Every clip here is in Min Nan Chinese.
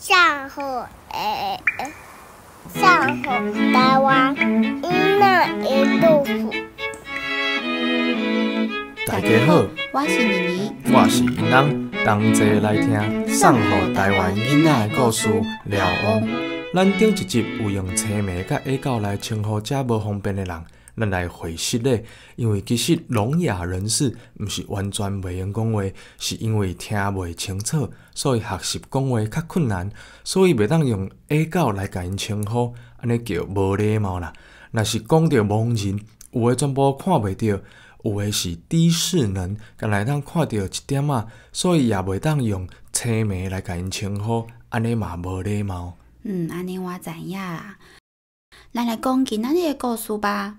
送予送予台灣囡仔的故事。大家好，我是妮妮，我是英人，同齊來聽送予台灣囡仔的故事。廖王，咱頂一集有用青梅佮矮狗來稱呼遮無方便的人，咱來回釋咧，因為其實聾啞人士毋是完全袂用講話，是因為聽袂清楚，所以學習講話較困難，所以袂當用矮狗來共𪜶稱呼，按呢叫無禮貌啦。若是講著盲人，有的全部看袂著，有的是低視能，干焦會當看著一點仔，所以也袂當用青盲來共𪜶稱呼，按呢嘛無禮貌。嗯，按呢我知影啦。咱來講今仔日的故事吧。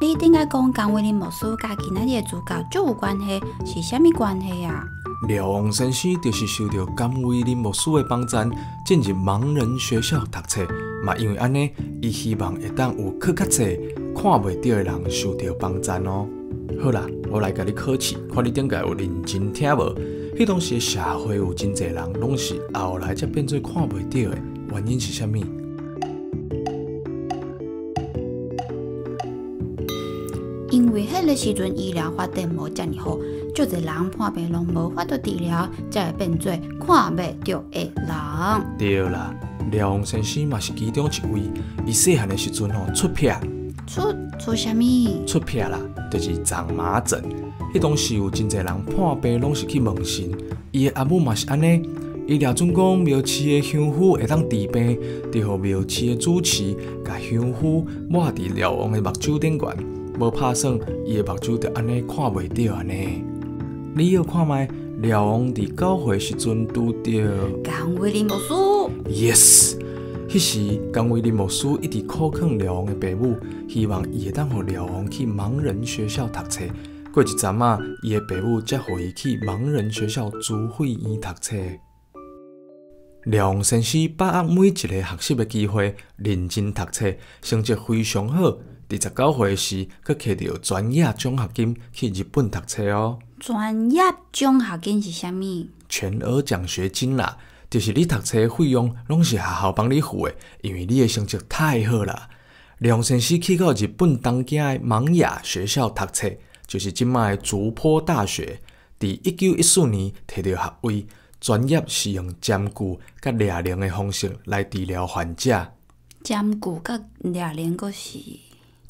你頂擺講甘為霖牧師佮今仔日的主角足有關係，是啥物關係啊？廖王先生就是受著甘為霖牧師的幫贊，進入盲人學校讀冊，嘛因為按呢，伊希望會當有閣較濟看袂著的人受著幫贊哦。好啦，我來共你考試，看你頂擺有認真聽無？彼當時的社會有真濟人攏是後來才變做看袂著的，原因是啥物？因為彼个時陣醫療發展無遮爾好，足濟人破病攏無法度治療，才會變做看袂著的人。對啦，廖王先生嘛是其中一位。伊細漢的時陣吼出癖，出出啥物？出癖啦，就是長麻疹。彼當時有真濟人破病攏是去問神，伊的阿母嘛是按呢。伊掠準講廟市的香符會當治病，就予廟市的主持共香符抹佇廖王的目睭頂懸。無拍算，伊的目睭就按呢看袂著按呢。你臆看覓，廖王佇9歲時陣拄著甘為霖牧師。 Yes，彼時甘為霖牧師一直苦勸廖王的爸母，希望伊會當予廖王去盲人學校讀冊。過一陣仔，伊的爸母才予伊去盲人學校慈惠院讀冊。廖王先生把握每一個學習的機會，認真讀冊，成績非常好。佇19歲時，閣摕著專業獎學金去日本讀冊哦。專業獎學金是啥物？全額獎學金啦，就是你讀冊費用攏是學校幫你付的，因為你的成績太好啦。廖王先生去到日本東京的盲啞學校讀冊，就是這擺的筑波大學。佇1914年摕著學位，專業是用針灸佮掠靈的方式來治療患者。針灸佮掠靈閣是？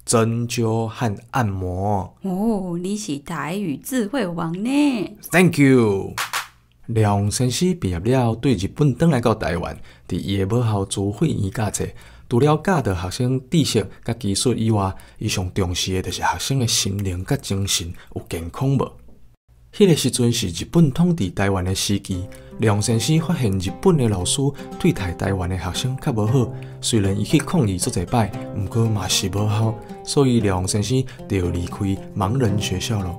針灸和按摩。哦，你是台語智慧王呢？Thank you。廖王先生畢業了後，對日本轉來到台灣，佇伊的母校慈惠院教冊。除了教導學生知識佮技術以外，伊上重視的就是學生的心靈佮精神有健康無。彼个時陣是日本統治台灣的時期，廖王先生發現日本的老師對待台灣的學生較無好，雖然伊去抗議足濟擺，毋過嘛是無效，所以廖王先生就離開盲人學校囉。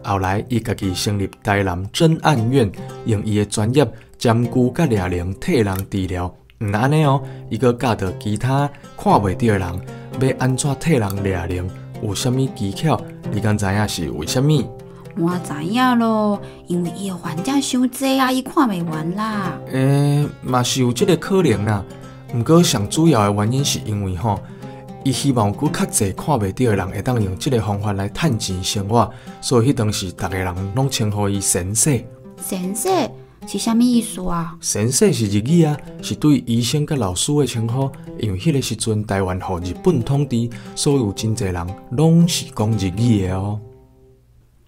後來，伊家己成立台南針按院，用伊的專業針灸佮掠靈替人治療。毋但按呢哦，伊閣教導其他看袂著的人，欲按怎替人掠靈，有啥物技巧？你敢知影是為啥物？我知影囉，因為伊的患者傷濟啊，伊看袂完啦。欸，嘛是有這个可能啦。毋過上主要的原因是因為吼，伊希望有閣較濟看袂著的人會當用這个方法來趁錢生活，所以彼當時逐个人攏稱呼伊先生。先生是啥物意思啊？先生是日語啊，是對醫生佮老師的稱呼。因為彼个時陣台灣予日本統治，所以有真濟人攏是講日語的哦。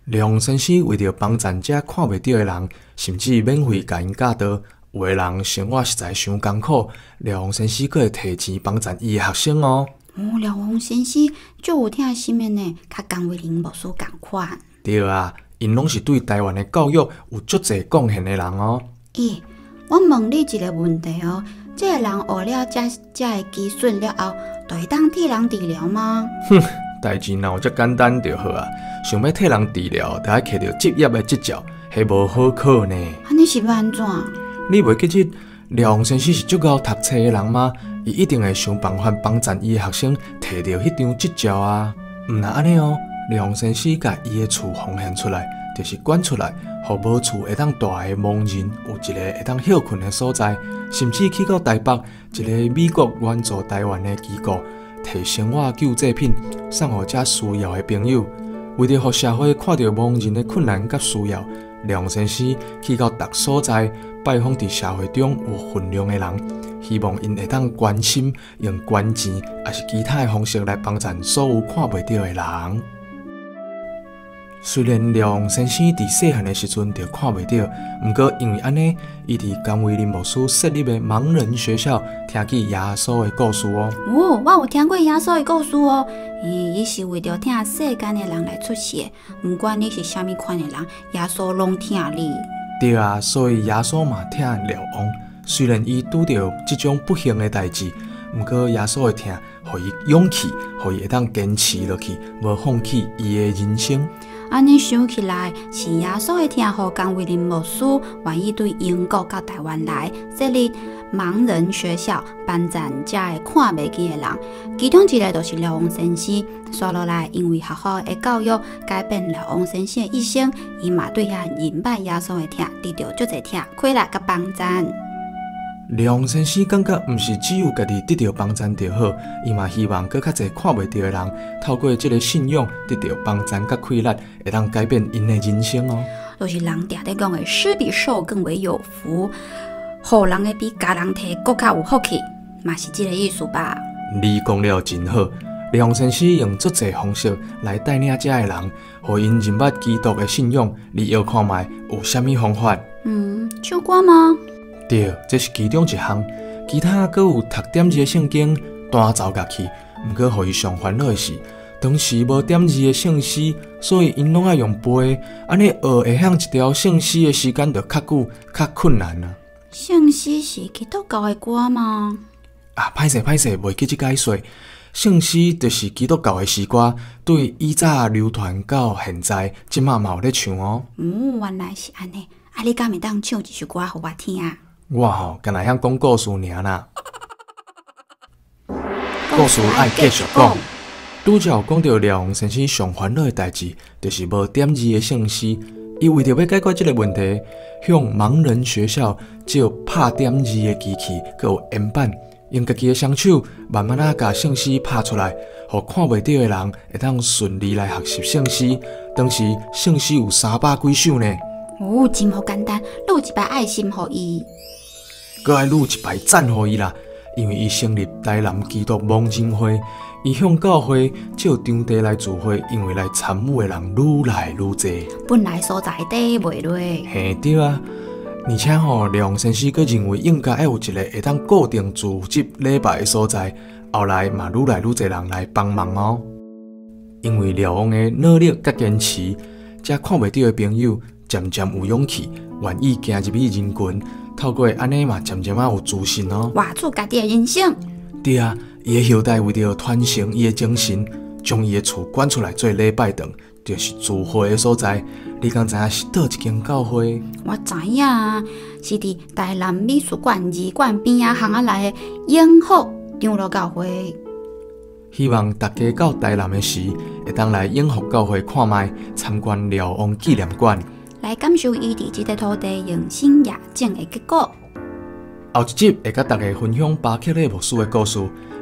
廖王先生為著幫贊遮看袂著的人，甚至免費共𪜶教導。有的人生活實在傷艱苦，廖王先生閣會提錢幫贊伊的學生哦。哦，廖王先生足有疼心的呢，佮甘為霖牧師仝款。對啊，𪜶攏是對台灣的教育有足濟貢獻的人哦。咦，我問你一个問題哦，這个人學了遮遮的技術了後，就會當替人治療嗎？哼，代誌若有遮簡單就好啊！想欲替人治療，著愛摕著職業的執照，彼無好考呢。按呢是欲按怎？你袂記得廖王先生是足𠢕讀冊的人嗎？伊一定會想辦法幫贊伊的學生摕著彼張執照啊！毋但按呢哦，廖王先生共伊的厝奉獻出來，就是捐出來，予無厝會當蹛的盲人有一个會當歇睏的所在，甚至去到台北一个美國援助台灣的機構，提生活救濟品送予遮需要的朋友。為著予社會看著盲人的困難佮需要，廖王先生去到逐所在拜訪佇社會中有份量的人，希望𪜶會當關心，用捐錢抑是其他的方式來幫贊所有看袂著的人。雖然廖王先生佇細漢的時陣就看袂著，毋過因為按呢，伊佇甘為霖牧師設立的盲人學校，聽見耶穌的故事哦。哦，我有聽過耶穌的故事哦。伊是為著疼世間的人來出世的，毋管你是啥物款的人，耶穌攏疼你。對啊，所以耶穌嘛疼廖王。雖然伊拄著這種不幸的代誌，毋過耶穌的疼，予伊勇氣，予伊會當堅持落去，無放棄伊的人生。按呢想起來，是耶穌的疼，予甘為霖牧師願意對英國到台灣來設立盲人學校，幫贊遮个看袂見的人。其中一个就是廖王先生。煞落來，因為學校的教育改變廖王先生的一生，伊嘛對遐認捌耶穌的疼，得著足濟疼、快樂佮幫贊。廖王先生感覺毋是只有家己得著幫贊就好，伊嘛希望閣較濟看袂著的人，透過這个信仰得著幫贊佮快樂，會當改變𪜶的人生哦。就是人定咧講的，施比受更為有福，予人的比共人提閣較有福氣，嘛是這个意思吧？你講了真好，廖王先生用足濟方式來帶領遮的人，予𪜶認捌基督的信仰。你臆看覓有啥物方法？唱歌嗎？對，這是其中一項。其他閣有讀點字的聖經、彈奏樂器。毋過，予伊上煩惱的是，當時無點字的聖詩，所以𪜶攏愛用背。按呢學會曉一條聖詩的時間就較久、較困難啊。聖詩是基督教的歌嗎？啊，歹勢歹勢，袂記這解說。聖詩就是基督教的詩歌，對以早流傳到現在，這馬嘛有咧唱哦。原來是按呢。啊，你敢會當唱一首歌予我聽？我吼，干焦曉講故事爾啦。故事愛繼續講。拄才有講著廖王先生上煩惱的代誌，就是無點字的聖詩。伊為著欲解決這个問題，向盲人學校借拍點字的機器，閣有煙板，用家己的雙手慢慢仔共聖詩拍出來，予看袂著的人會當順利來學習聖詩。當時聖詩有300幾首呢。哦，真予簡單，攄一擺愛心予伊。閣愛攄一擺讚予伊啦，因為伊成立台南基督盲人會，伊向教會借場地來聚會，因為來參與的人愈來愈濟。本來所在地袂落。嘿對啊，而且吼，廖王先生閣認為應該愛有一个會當固定聚集禮拜的所在，後來嘛愈來愈濟人來幫忙哦。因為廖王的努力佮堅持，遮看袂著的朋友漸漸有勇氣，願意行入去人群。透過按呢嘛，漸漸仔有自信哦。活出家己的人生。對啊，伊的後代為著傳承伊的精神，將伊的厝捐出來做禮拜堂，就是聚會的所在。你敢知影是佗一間教會？我知影啊，是佇台南美術館二館邊仔巷仔內的永福長老教會。希望大家到台南的時，會當來永福教會看覓，參觀廖王紀念館。來感受伊佇這个土地用心野種的結果。後一集會佮大家分享巴克禮牧師的故事，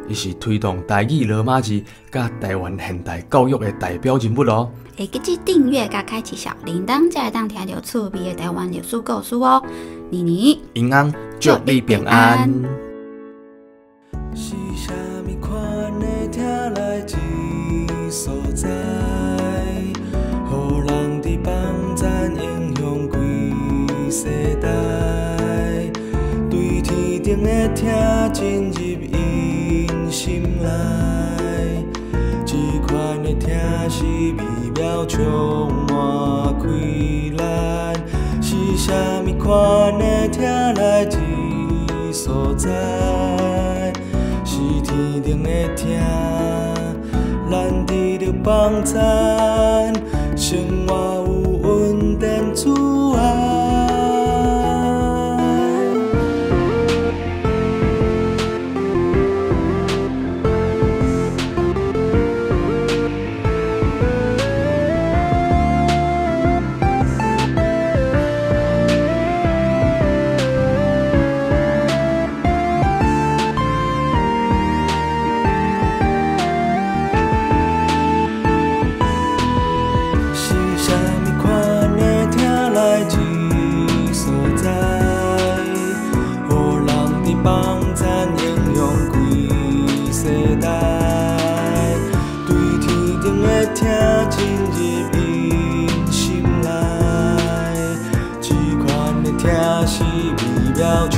伊是推動台語羅馬字佮台灣現代教育的代表人物哦。會記得訂閱佮開啟小鈴鐺，才會當聽著趣味的台灣歷史故事哦。妮妮，英安，祝你平安。是啥物款的疼來這所在？予人佇幫贊影響規世代，對天頂的疼進入𪜶心內，這款的疼是美妙充滿快樂，是啥物款的疼來這所在？是天頂的疼，咱得著幫贊。生活有恩典主愛。幫贊影響規世代。對天頂的疼進入𪜶心內，這款的疼是美妙充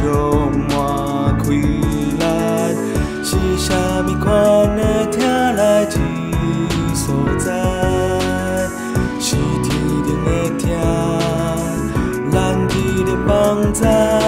滿開來，是啥物款的疼來這所在？是天頂的疼，咱佇咧幫贊。